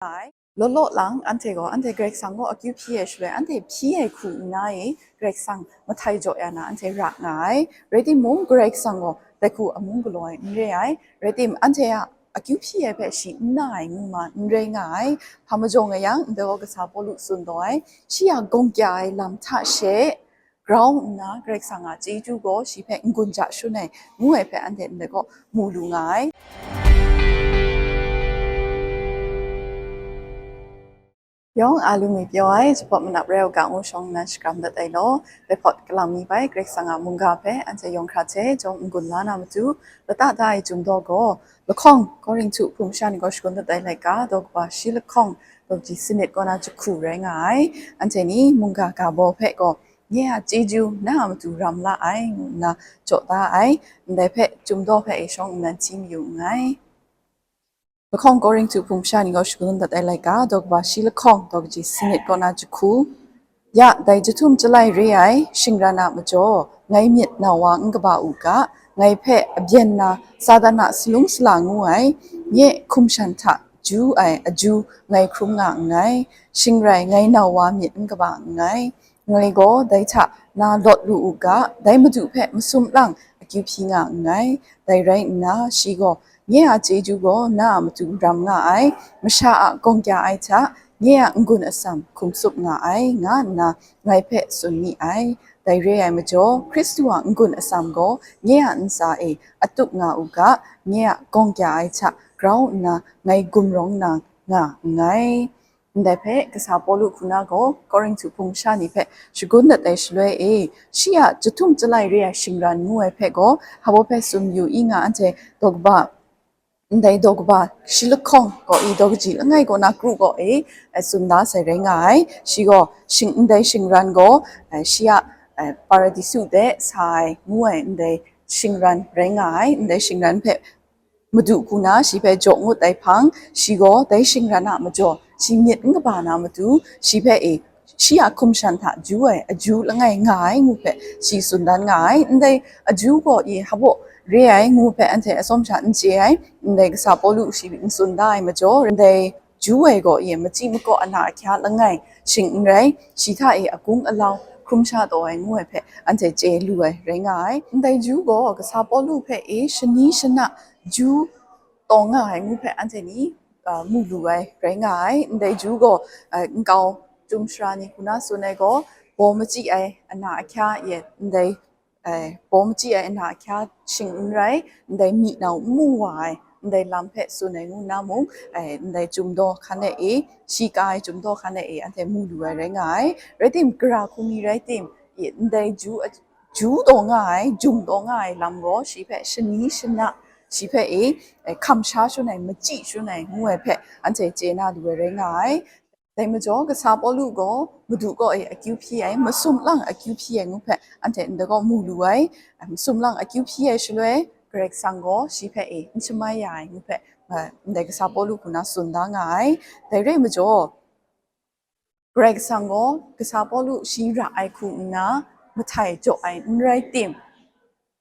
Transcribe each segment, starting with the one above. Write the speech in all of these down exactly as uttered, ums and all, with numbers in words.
ai. Law law lang anhte gaw anhte Karai Kasang gaw akyu hpyi ai shaloi, anhte hpyi ai hku nna e Karai Kasang mahtai jaw ya na anhte ra nga ai. Rai timung, Karai Kasang gaw dai hku amung galaw ai n re ai. Rai tim, anhte a akyu hpyi ai hpe shi n na ai ngu ma n rai nga ai. Hpa majaw nga yang, ndai gaw kasa Pawlu tsun taw ai, shi a gawng kya ai lam hta she grau nna Karai Kasang a chyeju gaw shi hpe n-gun ja shun ai, ngu ai hpe anhte ndai gaw mu lu nga ai. Yawng a lu ngwi pyaw ai, jahpawt manap rai u ga ngu shawng nnan shakram dat ai law, dai hpawt kalang mi bai Karai Kasang a mungga hpe anhte yawng hkra hte jawm n-gun la na matu, lata da ai Chyum daw gaw, lahkawng Korinhtu hpung sha ni gaw shagun dat ai laika, daw kaba shi lahkawng, daw ji sanit kaw na jahku rai nga ai. Anhte ni mungga ga baw hpe gaw, nye a chyeju na a matu ram la ai, ngu nna jaw da ai. Ndai hpe Chyum daw hpe e shawng nnan hti mayu nngai. Lahkawng Korinhtu hpung sha ni gaw shagun dat ai laika, daw kaba shi lahkawng, daw kaji sanit kaw na jahku. Ya, dai jahtum chyalai re ai shingran a majaw, ngai myit nau wa n kaba u ga, ngai hpe abyen na Satan a salung sala ngu ai, nye hkum shan hta ju ai aju ngai hkrum nga nngai, shing rai ngai nau wa myit n kaba nngai. Ngai gaw dai hta na lawt lu u ga, dai Madu hpe masum lang akyu hpyi nga nngai. Dai rai nna, shi gaw, nye a chyeju gaw na a matu ram nga ai, masha a gawng kya ai hta, nye a n-gun atsam hkum tsup nga ai, nga nna ngai hpe tsun mi ai. Dai re ai majaw, Hkristu a n-gun atsam gaw nye a ntsa e atup nga u ga, nye a gawng kya ai hta grau nna ngai gumrawng na nga nngai. Ndai hpe kasa Pawlu hku na gaw Korinhtu hpung sha ni hpe shagun dat ai shaloi e, shi a jahtum chyalai re ai shingran ngu ai hpe gaw, hpa baw hpe tsun yu i nga, anhte daw kaba, ndai daw kaba shi lahkawng gaw i daw kaji langai kaw na kru gaw e, eh, tsun da sai rai nga ai. Shi gaw shing, ndai shingran gaw, eh, shi a, eh, Paradisu de sa ai ngu ai ndai shingran rai nga ai. Ndai shingran hpe Madu hku na shi hpe jaw ngut ai hpang, shi gaw dai shingran a majaw shi myit n kaba na matu, shi hpe e, shi a hkum shan hta ju ai aju langai nga ai ngu hpe shi tsun dan nga ai. Ndai aju gaw i hpa baw re ai ngu hpe anhte atsawm sha n chye ai. Ndai kasa Pawlu shi n tsun da ai majaw, ndai ju ai gaw i machyi makaw ana ahkya langai shing n rai, shi hta e agung alau hkrum sha taw ai ngu ai hpe anhte chye lu ai rai nga ai. Ndai ju gaw kasa Pawlu hpe e shani shana ju taw nga ai ngu hpe anhte ni, a, mu lu ai rai nga ai. Ndai ju gaw, a, nkau Chyum sara ni hku na tsun ai gaw, baw machyi ai ana ahkya e ndai, e, baw machyi ai ana ahkya shing n rai, ndai myi nau n mu wa ai, ndai lam hpe tsun ai ngu nna mung, e, ndai Chyum daw hkan e, shi ka ai Chyum daw hkan e, anhte mu lu ai rai nga ai. Rai tim, gara hku mi rai tim, i, ndai ju a, ju taw nga ai, jum taw nga ai lam gaw shi hpe shani shana, shi hpe e, e, hkam sha shun ai, machyi shun ai ngu ai hpe anhte chye na lu ai rai nga ai. Dai majaw, kasa Pawlu gaw Madu kaw e akyu hpyi ai, masum lang akyu hpyi ai ngu hpe anhte ndai gaw mu lu ai. Masum lang akyu hpyi ai shaloi, Karai Kasang gaw shi hpe e n shamai ya ai ngu hpe, eh, ndai kasa Pawlu hku na tsun da nga ai. Dai re ai majaw, Karai Kasang gaw kasa Pawlu shi ra ai hku nna mahtai jaw ai n rai tim,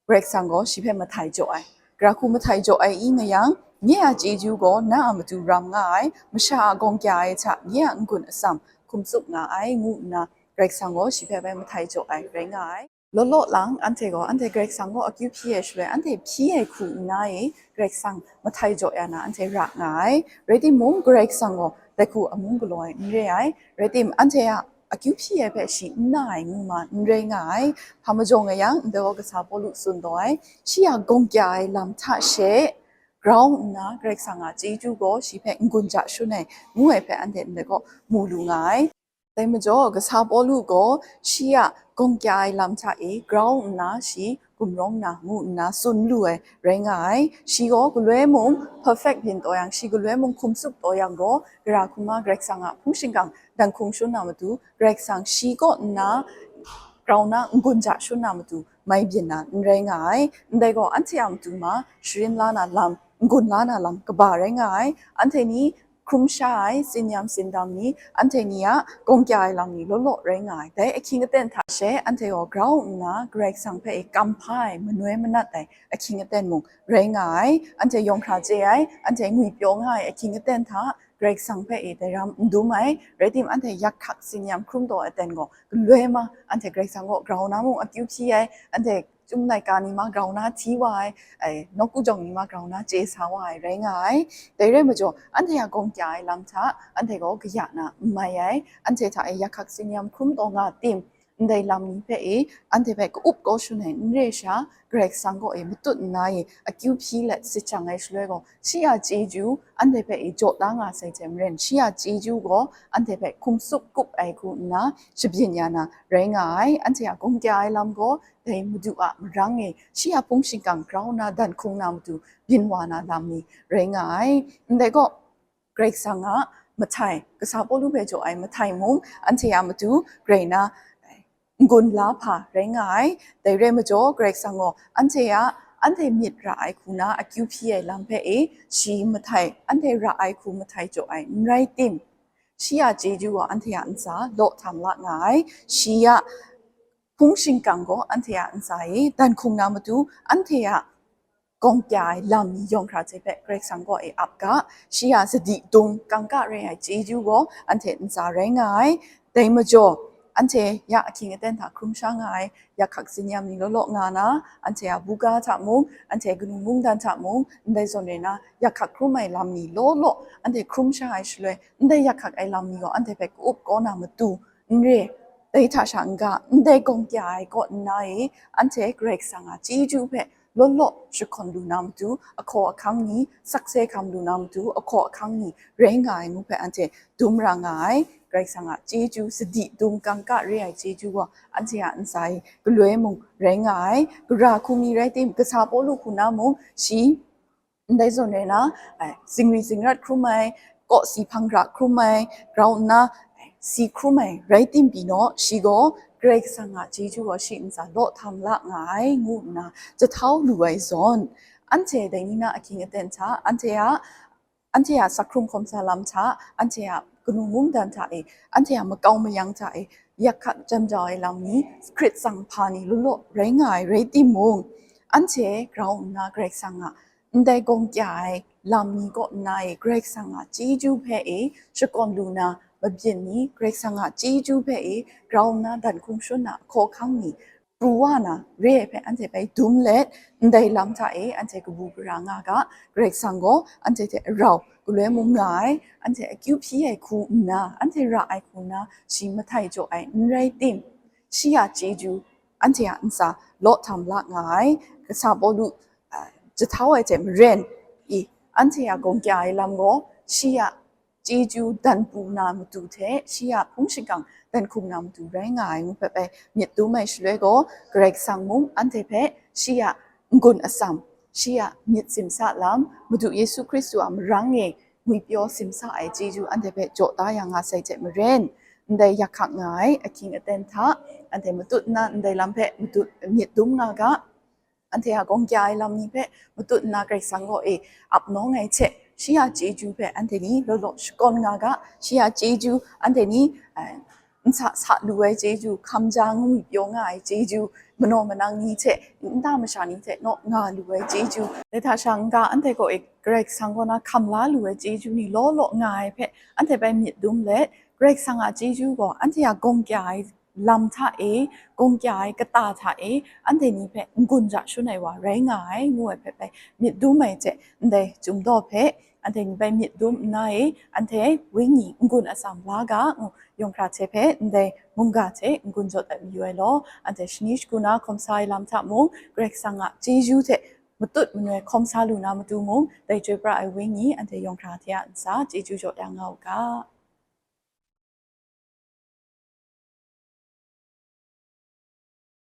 Karai Kasang gaw shi hpe mahtai jaw ai. Gara hku mahtai jaw ai i nga yang, nye a chyeju gaw na a matu ram nga ai, masha a gawng kya ai hta nye a n-gun atsam hkum tsup nga ai, ngu nna Karai Kasang gaw shi hpe bai mahtai jaw ai rai nga ai. Law law lang, anhte gaw, anhte Karai Kasang gaw akyu hpyi ai shaloi, anhte hpyi ai hku nna e Karai Kasang mahtai jaw ya na anhte ra nga ai. Rai timung, Karai Kasang gaw dai hku amung galaw ai n re ai. Rai tim, anhte a akyu hpyi ai hpe shi n na ai ngu ma n rai nga ai. Hpa majaw nga yang, ndai gaw kasa Pawlu tsun taw ai, shi a gawng kya ai lam hta she grau nna Karai Kasang a chyeju gaw shi hpe n-gun ja shun ai, ngu ai hpe anhte ndai gaw mu lu nga ai. Dai majaw, kasa Pawlu gaw shi a gawng kya ai lam hta e grau nna shi gumrawng na ngu nna tsun lu ai rai nga ai. Shi gaw galoi mung perfect byin taw yang, shi galoi mung hkum tsup taw yang gaw, gara hku ma Karai Kasang a hpung shingkang dan hkung shun na matu, Karai Kasang shi kaw nna grau na n-gun ja shun na matu mai byin na n rai nga ai. Ndai gaw anhte a matu ma sharin la na lam, n-gun la na lam kaba rai nga ai. Anhte ni hkrum sha ai, tsin yam tsin dam ni, anhte ni a gawng kya ai lam ni law law rai nga ai. Dai ahkying aten hta she, anhte gaw grau nna Karai Kasang hpe e kam hpa ai, manoi manat ai ahkying aten mung rai nga ai. Anhte yawng hkra chye ai, anhte ngwi pyaw nga ai ahkying aten hta, Karai Kasang hpe e dai ram n dum ai, rai tim anhte yak hkak tsin yam hkrum taw aten gaw galoi ma, anhte Karai Kasang kaw grau na mung akyu hpyi ai, anhte chyum laika ni ma grau na hti wa ai, ai, nawku jawng ni ma grau na chye sa wa ai rai nga ai. Dai rai majaw, anhte a gawng kya ai lam hta, anhte gaw kaya na n mai ai, anhte hta e yak hkak tsin yam hkrum taw nga tim, ndai lam ni hpe e, anhte hpe ka-up kau shangun ai n re sha, Karai Kasang kaw e matut nna e, akyu hpyi let sit shang ai shaloi gaw, shi a chyeju, anhte hpe e jaw da nga sai hte maren, shi a chyeju gaw, anhte hpe hkum tsup kup ai hku nna, shabyin ya na rai nga ai. Anhte a gawng kya ai lam gaw, dai Madu a marang e, shi a hpung shingkang grau nna dan hkung na matu, byin wa na lam ni rai nga ai. Ndai gaw, Karai Kasang a mahtai, kasa Pawlu hpe jaw ai mahtai mung, anhte a matu grai na, n-gun la hpa rai nga ai. Dai rai majaw, Karai Kasang gaw anhte a, anhte myit ra ai hku na akyu hpyi ai lam hpe e, shi mahtai, anhte ra ai hku mahtai jaw ai n rai tim, shi a chyeju gaw anhte a ntsa law htam la nga ai. Shi a hpung shingkang gaw anhte a ntsa e dan hkung na matu, anhte a gawng kya ai lam ni yawng hkra hte hpe Karai Kasang kaw e ap ga, shi a sadi dung kangka re ai chyeju gaw anhte ntsa rai nga ai. Dai majaw, anhte ya ahkying aten hta hkrum sha nga ai, yak hkak tsin yam ni law law nga na, anhte a buga hta mung, anhte kanu mungdan hta mung, ndai zawn re na, yak hkak hkrum ai lam ni law law, anhte hkrum sha ai shaloi, ndai yak hkak ai lam ni gaw anhte hpe ka-up kau na matu, n re, dai hta sha n ga, ndai gawng kya ai kaw nna e, anhte Karai Kasang a chyeju hpe law law shakawn lu na matu, ahkaw ahkang ni, sakse hkam lu na matu, ahkaw ahkang ni rai nga ai ngu hpe anhte dum ra nga ai. Karai Kasang a chyeju, sadi dung kangka re ai chyeju gaw anhte a ntsa e galoi mung rai nga ai. Gara hku mi rai tim, kasa Pawlu hku na mung shi ndai zawn re na, ai, zingri zingrat hkrum ai, kawsi hpang ra hkrum ai, grau nna, ai, si hkrum ai rai tim pyi naw, shi gaw Karai Kasang a chyeju gaw shi ntsa law htam la nga ai, ngu nna jahtau lu ai zawn, anhte dai ni na ahkying aten hta, anhte a, anhte a sak hkrum hkawm sa lam hta, anhte a kanu mungdan hta e, anhte a makau mayang hta e, yak hkak jan jau ai lam ni, hkrit tsang hpa ni law law rai nga ai rai timung, anhte grau nna Karai Kasang a ndai gawng kya ai lam ni kaw nna e, Karai Kasang a chyeju hpe e shakawn lu na mabyin ni, Karai Kasang a chyeju hpe e grau nna dan hkung shun na ahkaw ahkang ni, pru wa na re ai hpe anhte bai dum let, ndai lam hta e anhte kabu gara nga ga, Karai Kasang gaw anhte hte rau galoi mung nga ai, anhte akyu hpyi ai hku nna, anhte ra ai hku nna, shi mahtai jaw ai n rai tim, shi a chyeju anhte a ntsa law htam la nga ai. Kasa Pawlu, ah, jahtau ai hte maren i, anhte a gawng kya ai lam gaw, shi a chyeju dan pru na matu hte, shi a hpung shingkang dan hkung na matu rai nga ai ngu hpe bai myit dum ai shaloi gaw, Karai Kasang mung anhte hpe shi a n-gun atsam, shi a myit simsa lam, Madu Yesu Hkristu a marang e ngwipyaw simsa ai chyeju anhte hpe jaw da ya nga sai hte maren, ndai yak hkak nga ai ahkying aten hta, anhte matut nna ndai lam hpe matut myit dum nga ga, anhte a gawng kya ai lam ni hpe matut nna Karai Kasang kaw e ap nawng ai hte, shi a chyeju hpe anhte ni law law shakawn nga ga, shi a chyeju anhte ni, eh, n sa sa lu ai chyeju, hkam ja ngwi pyaw nga ai chyeju, manaw manang ni hte, nta masha ni hte naw nga lu ai chyeju, dai hta sha n-ga anhte kaw e Karai Kasang kaw na hkam la lu ai chyeju ni law law nga ai hpe anhte bai myit dum let, Karai Kasang a chyeju gaw anhte a gawng kya ai lam hta e, gawng kya ai kata hta e, anhte ni hpe n-gun ja shun ai wa rai nga ai, ngu ai hpe bai myit dum ai hte, ndai Chyum daw hpe anhte ni bai myit dum nna e, anhte wenyi n-gun atsam la ga, ngu yawng hkra hte hpe ndai mungga hte n-gun jaw dat mayu ai law, anhte shani shagu na hkawm sa ai lam hta mung, Karai Kasang a chyeju hte matut manoi hkawm sa lu na matu mung, dai chyoi pra ai wenyi anhte yawng hkra hte a ntsa chyeju jaw ya nga u ga.